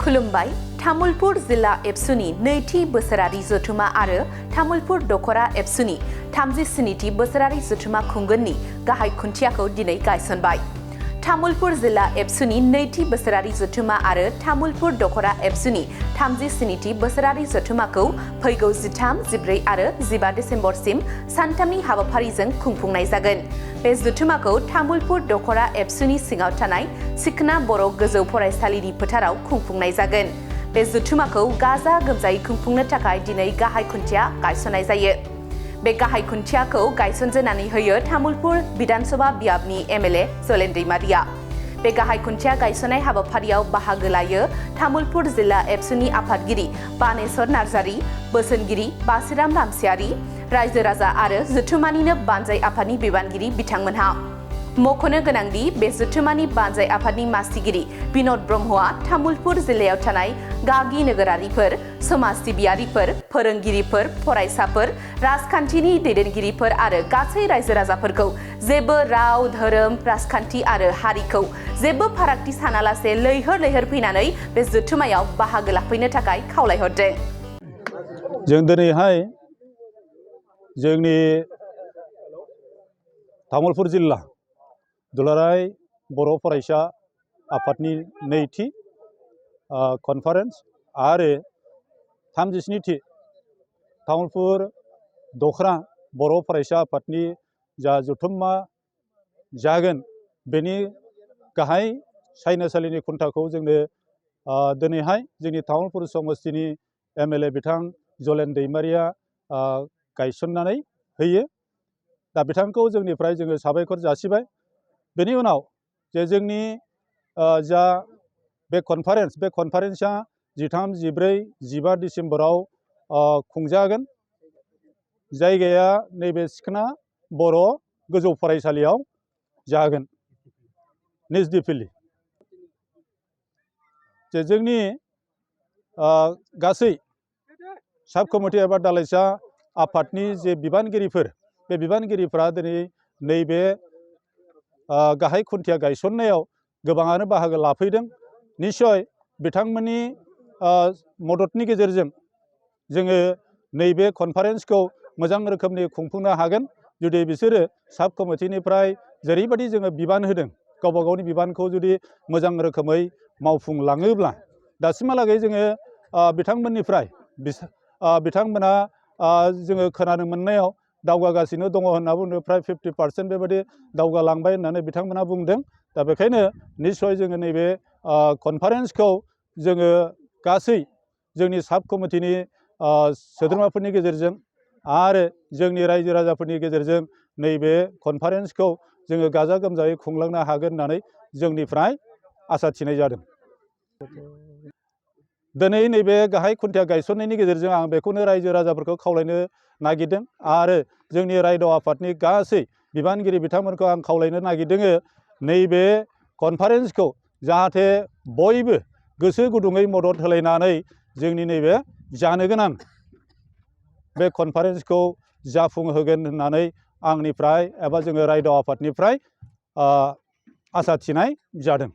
खुलुमबाय तामुलपुर जिल्ला एबसुनि नैथि बोसोरारि जथुमा आरो तामुलपुर दखरा एबसुनि 37थि बोसोरारि जथुमा खुंगोननि गाहाय खुन्थियाखौ दिनै गायसनबाय। तामुलपुर जिल्ला एबसुनि नैथि बोसोरारि जथुमा आरो तामुलपुर दखरा एबसुनि 37थि बोसोरारि जथुमाखौ फैगौ 13, 14 आरो 15 डिसेम्बरसिम सानथामनि हाबाफारिजों खुंफुंनाय जागोन। बे जथुमाखौ तामुलपुर दखरा एबसुनि सिङाव थानाय सिखना बर' गोजौ फरायसालिनि फोथाराव खुंफुंनाय जागोन। बे जथुमाखौ गाजा गोमजायै खुंफुंनो थाखाय दिनै गाहाय खुन्थिया गायसननाय जायो। बे गाहाय खुन्थियाखौ गायसनजेननानै होयो तामुलपुर विधानसभा बियाबनि एमएलए जलेन दैमारिया। बे गाहाय खुन्थिया गायसननाय हाबाफारियाव बाहागो लायो तामुलपुर जिल्ला एबसुनि आफादगिरि बानेश्वर नार्जारी, बोसोनगिरि बासिराम रामसियारि, रायजो राजा आरो जथुमानिनो बानजाय आफादनि बिबानगिरि बिथांमोनहा। मख'नो गोनांदि बे जथुमानि बानजाय आफादनि मासिगिरि बिन'द ब्रह्मआ तामुलपुर जिल्लायाव थानाय गागि नोगोरारिफोर, समाज सिबियारिफोर, फोरोंगिरिफोर, फरायसाफोर, राजखान्थिनि दैदेनगिरिफोर आरो गासै रायजो राजाफोरखौ जेबो राव, धोरोम, राजखान्थि आरो हारिखौ जेबो फारागथि सानालासे लैहोर लैहोर फैनानै बे जथुमायाव बाहागो लाफैनो थाखाय खावलायहरदों। जों दिनैहाय जोंनि तामुलपुर जिल्ला दुलाराय बर' फरायसा आफादनि नैथि कनफारेन्स आरो 37थि तामुलपुर दखरा बर' फरायसा आफादनि जा जथुम्मा जागोन बेनि गाहाय सायनासालिनि खुन्थाखौ जोंनो दिनैहाय जोंनि तामुलपुर समस्तिनि एमएलए बिथां जलेन दैमारिया गायसननानै होयो। दा बिथांखौ जोंनिफ्राय जोङो साबायखर जासिबाय। बेनि उनाव जे जोंनि जा बे कनफारेन्सआ 13, 14, 15 डिसेम्बराव खुंजागोन। जायगाया नैबे सिखना बर' गोजौ फरायसालियाव जागोन निजदिफिलि। जे जोंनि गासै साब कमिटि एबा दालाइसा आफादनि जे बिबानगिरिफोर, बे बिबानगिरिफ्रा दिनै नैबे गाहाय खुन्थिया गायसननायाव गोबाङानो बाहागो लाफैदों। निश्चय बिथांमोननि मददनि गेजेरजों जोङो नैबे कनफारेन्सखौ मोजां रोखोमनि खुंफुंनो हागोन। जुदि बिसोरो साब कमिटिनिफ्राय जेरैबायदि जोङो बिबान होदों, गावबा गावनि बिबानखौ जुदि मोजां रोखोमै मावफुंलाङोब्ला दासिमहालागै जोङो बिथांमोननिफ्राय बिथांमोना जोङो खोनानो मोननायाव दावगागासिनो दङ होनना बुंदों। फ्राय 50% बेबायदि दावगालांबाय होननानै बिथांमोना बुंदों। दा बेखायनो निस्सय जोङो नैबे कनफारेन्सखौ जोङो गासै जोंनि साब कमिटिनि सोद्रोमाफोरनि गेजेरजों आरो जोंनि रायजो राजाफोरनि गेजेरजों नैबे कनफारेन्सखौ जोङो गाजा गोमजायै खुंलांनो हागोन होननानै जोंनिफ्राय आसा थिनाय जादों। दिनै नैबे गाहाय खुन्थिया गायसननायनि गेजेरजों आं बेखौनो रायजो राजाफोरखौ खावलायनो नागिरदों आरो जोंनि रायद' आफादनि गासै बिबानगिरि बिथांमोनखौ आं खावलायनो नागिरदों। नैबे कनफारेन्सखौ जाहाथे बयबो गोसो गुदुङै मदद होलायनानै जोंनि नैबे जानो गोनां बे कनफारेन्सखौ जाफुंहोगोन होननानै आंनिफ्राय एबा जोङो रायद' आफादनिफ्राय आसा थिनाय जादों।